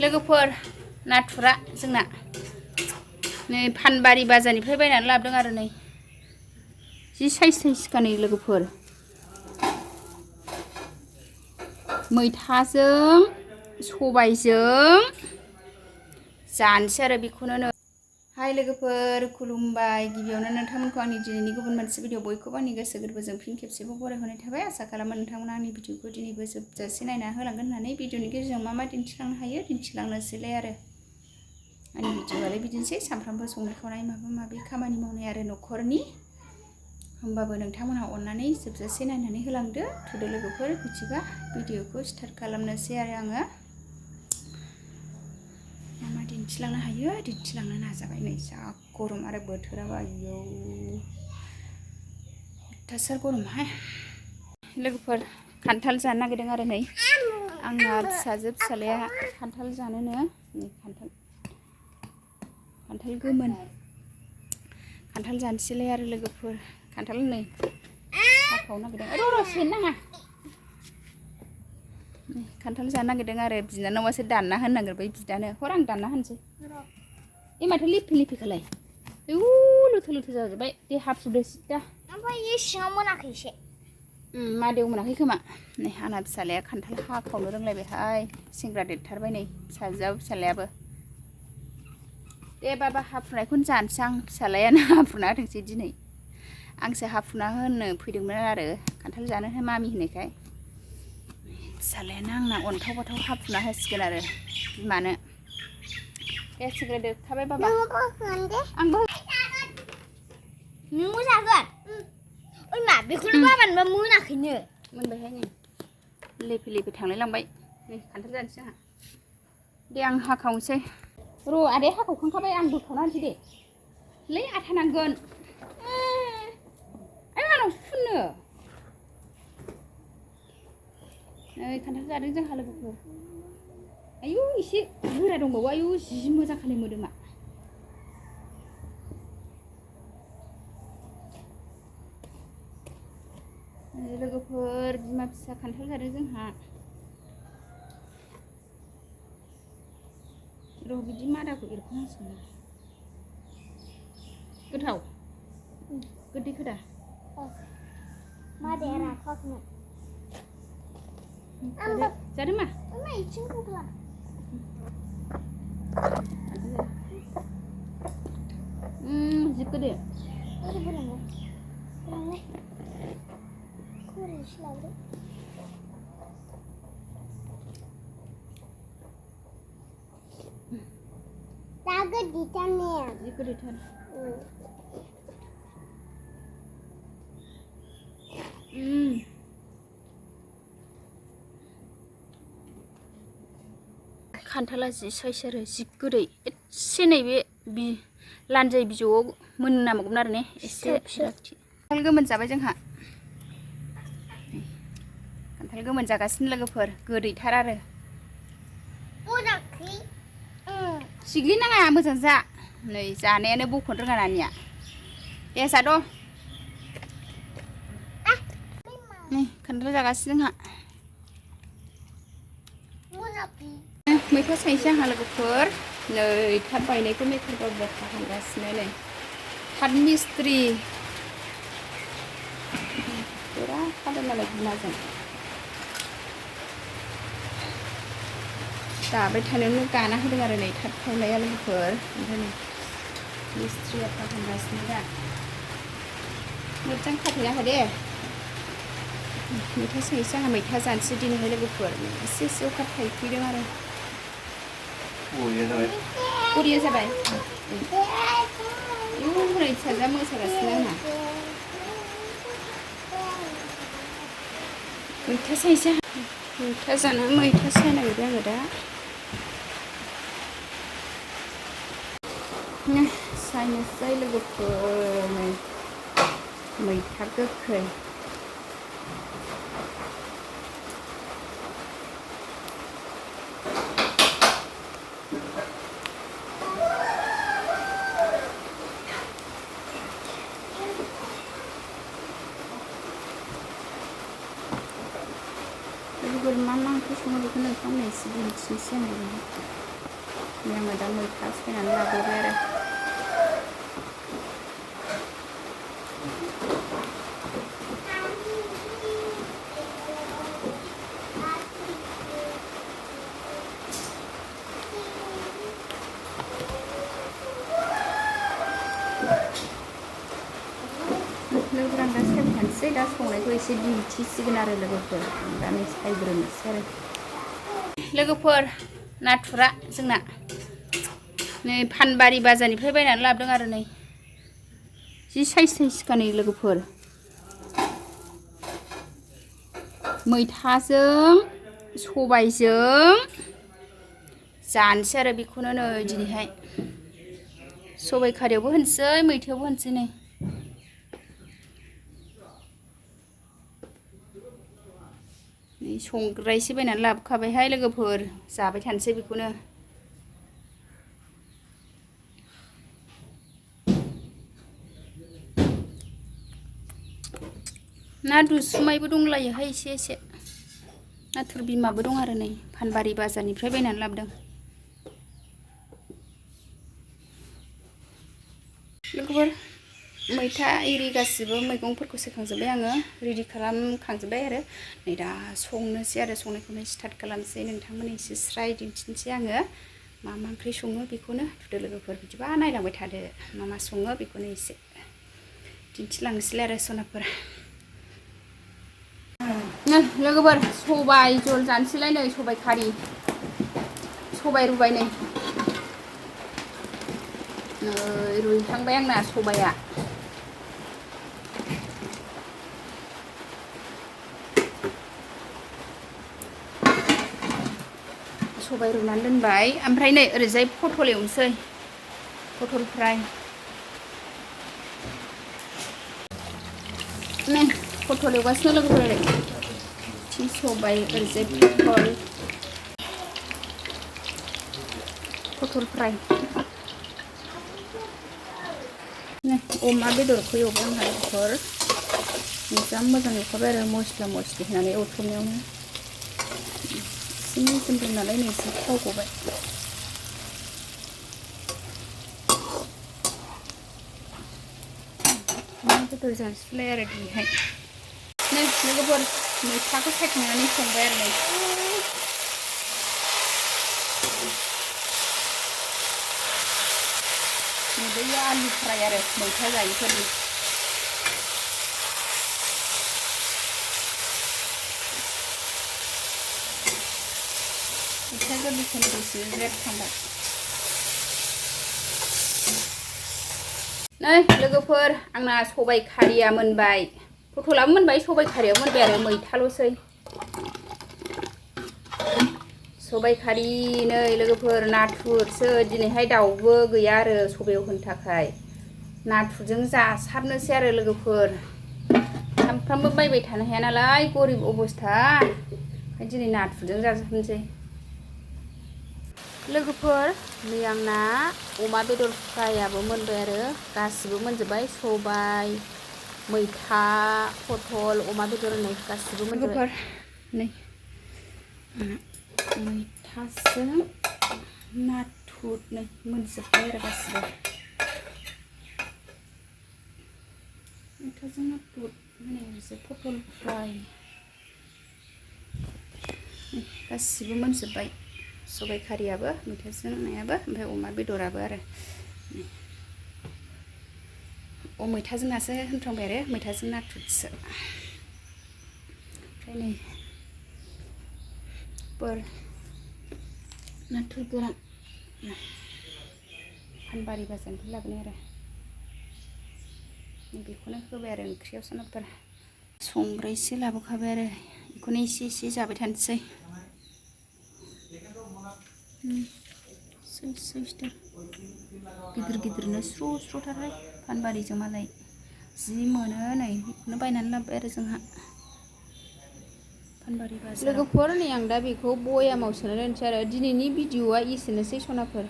लोगोफोर नाथुरा जोंना नै फानबारि बाजारनिफ्राय बायनानै लाबोदों आरो नै जि साइज नै लोगोफोर मैथाजों सबायजों जानोसै आरो बेखौनो हाय लोगोफोर खुलुमबाय गिबियावनो नोंथांमोनखौ आंनि दिनैनि गुबुन मोनसे भिडिअ बयखौबो आंनि गोसो गोरबोजों फिन खेबसेबाव बरायहरनाय थाबाय आसा खालामो नोंथांमोना आंनि भिडिअखौ दिनैबो जोबजासे नायना होलांगोन होननानै भिडिअनि गेजेरजों मा मा दिन्थिलांनो हायो दिन्थिलांनोसैलाय आरो आंनि भिडिअआलाय बिदिनोसै सानफ्रामबो संनाय खावनाय माबा माबि खामानि मावनाय आरो न'खरनि होमबाबो नोंथांमोनहा अननानै जोबजासे नायनानै होलांदो थुदो लोगोफोर बिदिबा भिडिअखौ स्टार्ट खालामनोसै आरो आङो मा दिन्थिलांनो हायो दिन्थिलांनो नाजाबाय नै जा गरम आरो बोथोराबो आयौ अयथासार गरमहाय लोगोफोर खान्थाल जानो नागिरदों आरो नै आंना फिसालाया खान्थाल जानोनो नै खान्थाल गोमोन खान्थाल जानोसैलाय आरो लोगोफोर खान्थाल नै हाखावनो नागिरदों र' सेन नाङा खान्थाल जानो नागिरदों आरो बिनानावासो दानना होनो नागिरबाय बिदानो हर आं दानना होनोसै ए माथो लिफि आयौ लोथो जाजोब्बाय दे हाफ्रुदो सिदा ओमफ्राय बे सिङाव मोनाखै एसे मादेव मोनाखै खोमा नै आंना फिसालाया खान्थाल हाखावनो रोंलायबायहाय सेंग्रा देरथारबाय नै फिसालायाबो दे बाबा हाफ्रुनायखौनो जानोसै आं फिसालायानो हाफ्रुना होथोंसै दिनै आंसो हाफ्रुना होनो फैदोंमोन आरो खान्थाल जानो मामि होननायखाय फिसालायानो आंना अन्थाव बाथाव हाफ्रुना होसिगोन आरो बिमानो दे सिग्राय देरखाबाय बाबा आंबो नोंबो जागोन ओइ मा बेखौनो बाबानोबा मोनाखैनो मोनबायहाय नै लेफे थांलाय लांबाय नै खान्थाल जानोसै आंहा दे आं हाखावनोसै र' आदाया हाखावखांखाबाय आं बोखावना होनोसै दे लै आथा नांगोन आंनावसो फुननो नै खान्थाल जादों जोंहा लोगोफोर आयौ एसे गोरा दंबावो आयौ जि मोजां खालाय मोदोमा लोगोफोर बिमा फिसा खान्थाल जादों जोंहा र' बिदि मादाखौ एरख'नांसिगोन गोथाव गोदै खोदा मादाया राथ'वाखैमोन जादों मा जि गोदै जि गोदैथार खान्थाला जि साइस आरो जि गोदै एसे नैबे लान्जाय बिजौआव मोननो नांबावगोन आरो ने एसे खान्थाल गोमोन जाबाय जोंहा खान्थाल गोमोन जागासिनो लोगोफोर गोदैथार आरो सिग्लिनाङा मोजां जा नै जानायानो बख'नो रोङा नानिया दे जाद' नै खान्थाल जागासिनो जोंहा मैथा सायसै आंहा लोगोफोर नै थाब बायनायखौ मेथर बाबा फाहामगासिनो नै थाब मिस्ट्रि बिराद खादों नालाय बिमाजों दाबाय थानायावनो गाना होदों आरो नै थाब खावनाया लोगोफोर ओमफ्राय नै मिस्ट्रिया फाहामगासिनो दा मोजां खाथेना दे मैथा सायसै आंहा मैथा जानोसै दिनैहाय लोगोफोर एसे अखा थाइफैदों आरो बरिया जाबाय आयौ हनै फिसाजोआ मोसागासिनो आंना मैथा सायसै मैथा जानो मैथा सायनो नागिरदों आङो दा सायनोसै लोगोफोर नै मैथा गोखै मा ओंख्रि सङो बेखौ नोंथांमोननो एसे दिन्थिनोसै आङो आङो दा मैथा सायनानै लाग्रोबाय आरो लोगोफोर आं दा सायबाय थानोसै दा संनायखौ एसे दिन्थिसिगोन आरो लोगोफोर दा नै सायग्रोनोसै आरो लोगोफोर नाथुरा जोंना नै फानबारि बाजारनिफ्राय बायनानै लाबोदों आरो नै जि साइज साइजखा नै लोगोफोर मैथाजों सबायजों जानोसै आरो बेखौनो नै दिनैहाय सबाय खारैयावबो होनोसै मैथायावबो होनोसै नै संग्रायसो बायनानै लाबोखाबायहाय लोगोफोर जाबाय थानोसै बेखौनो ना दुसुमायबो दंलायोहाय एसे एसे नाथुर बिमाबो दं आरो नै फानबारि बाजारनिफ्राय बायनानै लाबोदों लोगोफोर मैथा एरि गासिबो मैगंफोरखौ सेखांजोब्बाय आङो रेडि खालामखांजोब्बाय आरो नै दा संनोसै आरो संनायखौनो स्टार्ट खालामसै नोंथांमोननो एसे स्राय दिन्थिनोसै आङो मा ओंख्रि सङो बेखौनो थुदो लोगोफोर बिदिबा नायलांबाय थादो मा सङो बेखौनो एसे दिन्थिलांनोसैलाय आरो सनाफोर लोगोफोर सबाय जल जानोसैलाय नै सबाय खारि सबाय रुबाय नै रुइहांबाय आंना सबाया सबाय रुनानै दोनबाय ओमफ्राय नै ओरैजाय पटल एवनोसै पटल फ्राय नै पटल एवगासिनो लोगोफोर ओरै सबाय ओरैजाय पटल फ्राय नै अमा बेदरखौ एवबाय आंहा लोगोफोर मोजां एवखाबाय आरो मस्ला मस्लि होनानै एवथ्रमनायावनो एसे मेजेमदों नालाय नै एसे थाव गबाय अमा बेदर जानोसैलाय आरो दिनैहाय नै लोगोफोर मैथाखौ सायखांनानै संबाय आरो नै बैयो आलु फ्राय आरो मैथा जायैफोरनि मैथा गोरलैखौनो दसे रेबखांबाय नै लोगोफोर आंना सबाय खारिया मोनबाय पटलाबो मोनबाय सबाय खारियाबो मोनबाय आरो मैथाल'सै सबाय खारि नै लोगोफोर नाथुरसो दिनैहाय दाउबो गैया आरो सबायाव होनो थाखाय नाथुरजों जासाबनोसै आरो लोगोफोर सामफ्रामबो बायबाय थानो हाया नालाय गरिब अबस्था ओंखायनो दिनै नाथुरजों जासाबनोसै लोगोफोर नै आंना अमा बेदर फ्रायाबो मोनबाय आरो गासिबो मोनजोब्बाय सबाय मैथा पटल अमा बेदर होनाय गासिबो मोनजोब्बाय नै मैथाजों नाथुर नै मोनजोब्बाय आरो गासिबो मैथाजों नाथुर होनायसो पटल फ्राय गासिबो मोनजोब्बाय सबाय खारियाबो मैथाजों नायाबो ओमफ्राय अमा बेदराबो आरो मैथाजों नासो होनफ्रांबाय आरो मैथाजों नाथुरसो ओमफ्राय नै नाथुर गोरान फानबारि बाजारनिफ्राय लाबोनाय आरो बेखौनो होबाय आरो ओंख्रियाव सनाफोर संग्रायसो लाबोखाबाय आरो बेखौनो एसे एसे जाबाय थानोसै गिदिरनो स्र'थारहाय फानबारिजों मालाय जि मोनो नै बेखौनो बायनानै लाबोबाय आरो जोंहा फानबारि बाजाराव लोगोफोर नै आं दा बेखौ बयामाव सोना दोनसै आरो दिनैनि भिडिअ'आ एसेनोसै सनाफोर